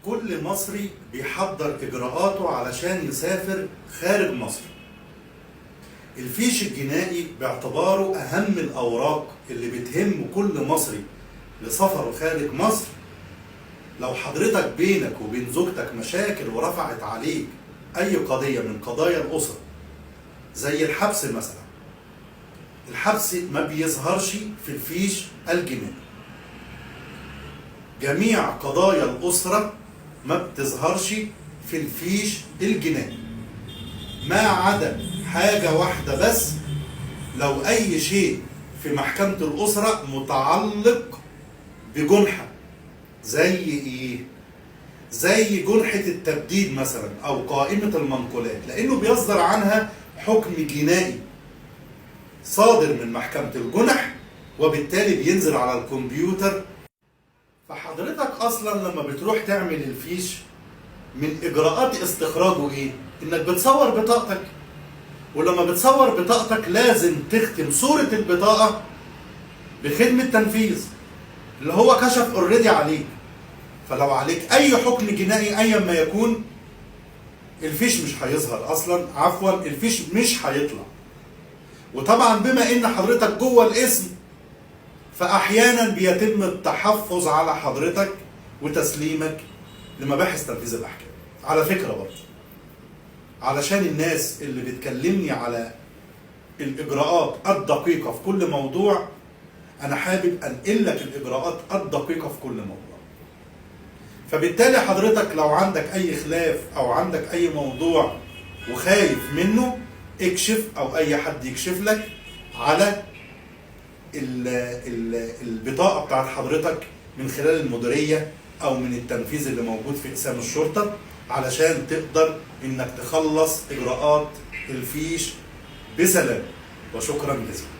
كل مصري بيحضر إجراءاته علشان يسافر خارج مصر. الفيش الجنائي باعتباره أهم الأوراق اللي بتهم كل مصري لسفره خارج مصر. لو حضرتك بينك وبين زوجتك مشاكل ورفعت عليك أي قضية من قضايا الأسرة زي الحبس مثلا، الحبس ما بيظهرش في الفيش الجنائي. جميع قضايا الأسرة ما بتظهرش في الفيش الجنائي، ما عدا حاجة واحدة بس، لو أي شيء في محكمة الأسرة متعلق بجنحة. زي إيه؟ زي جنحة التبديد مثلا أو قائمة المنقولات، لأنه بيصدر عنها حكم جنائي صادر من محكمة الجنح، وبالتالي بينزل على الكمبيوتر. فحضرتك أصلا لما بتروح تعمل الفيش من إجراءات استخراجه إيه؟ إنك بتصور بطاقتك، ولما بتصور بطاقتك لازم تختم صورة البطاقة بخدمة تنفيذ اللي هو كشف already عليك. فلو عليك اي حكم جنائي ايا ما يكون، الفيش مش هيظهر اصلا، عفوا الفيش مش هيطلع. وطبعا بما ان حضرتك جوه الاسم، فاحيانا بيتم التحفظ على حضرتك وتسليمك لمباحث تنفيذ الاحكام. على فكرة برضه، علشان الناس اللي بتكلمني على الاجراءات الدقيقة في كل موضوع، انا حابب انقل لك الاجراءات الدقيقة في كل موضوع. فبالتالي حضرتك لو عندك اي خلاف او عندك اي موضوع وخايف منه، اكشف او اي حد يكشف لك على البطاقة بتاعت حضرتك من خلال المديرية او من التنفيذ اللي موجود في اقسام الشرطة، علشان تقدر انك تخلص اجراءات الفيش بسلام. وشكرا جزيلا.